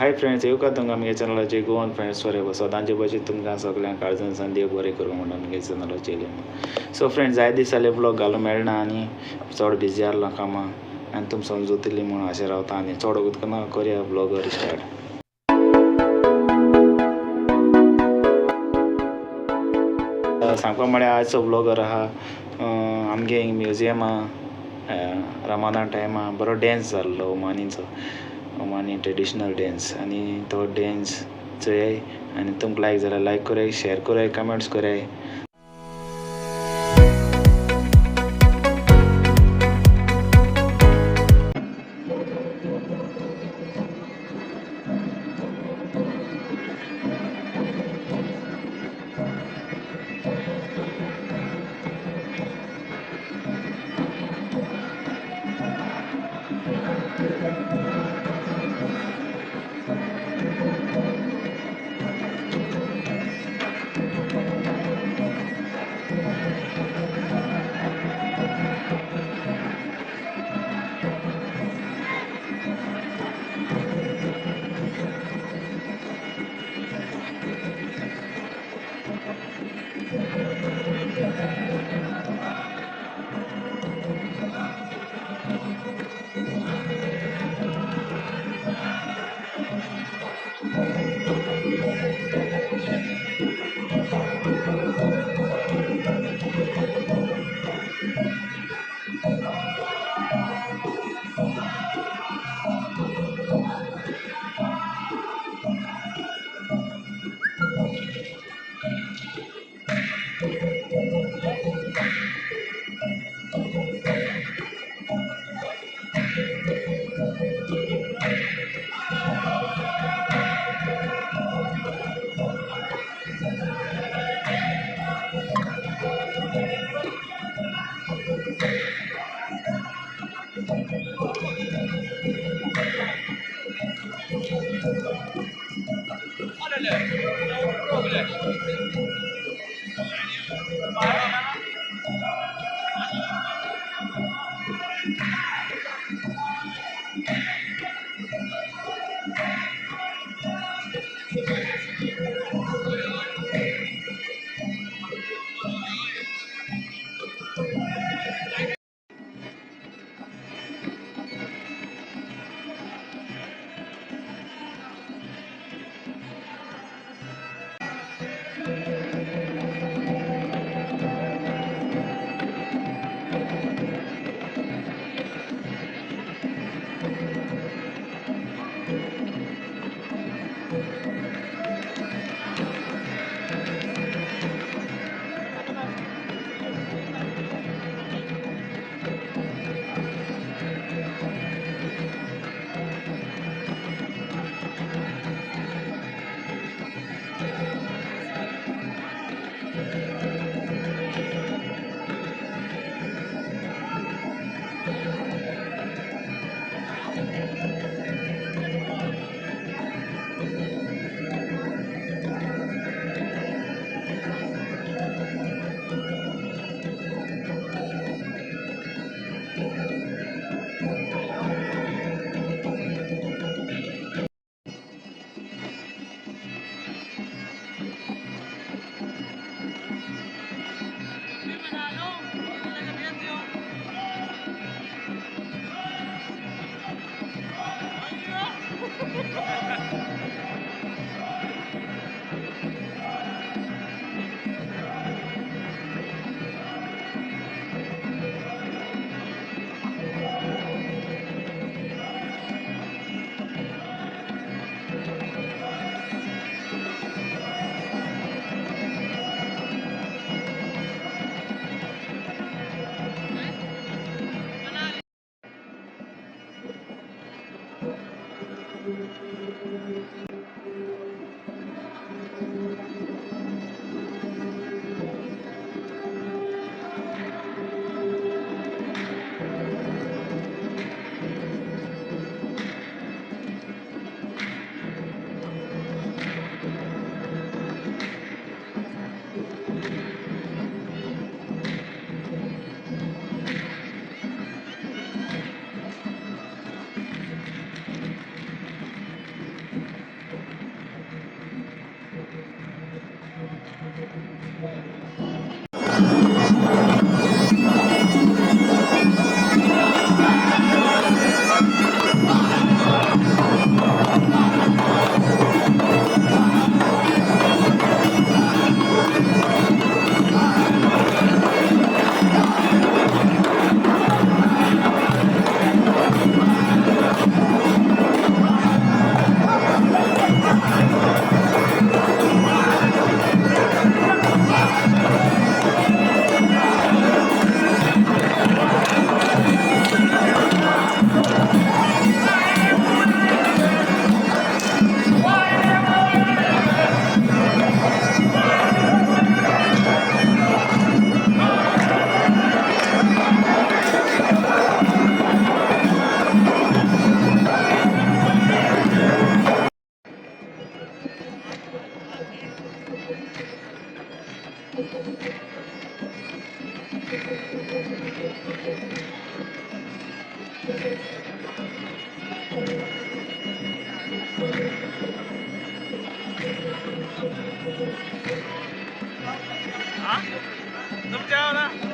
Hi friends, येवकार तुमकां आमगे चॅनलाचेर गोवन फ्रेंड्स फॉर सदांचे भशेन तुमकां सगळ्यांक काळजान सान देव बरें करूं म्हणून आमगे चॅनलाचेर येयलें। सो फ्रेंड्स, जाय दीस जाले व्लॉग घालूंक मेळना आनी चड बिजी आहलो कामां आनी तुमी समजतली म्हणून अशें रावता आनी चड वगत ना करया व्लॉगर स्टार्ट। सांगपा म्हळ्यार आजचो व्लॉगर आहा आमगे म्युजियमा रमादान टायमा बरो डॅन्स जाल्लो ओमानीचो, ओमानी ट्रेडिशनल डॅन्स, आनी तो डॅन्स चोयाय आनी तुमकां लायक जाल्यार लायक कराय, शेअर कराय, कमेंट्स कराय। तुमच्या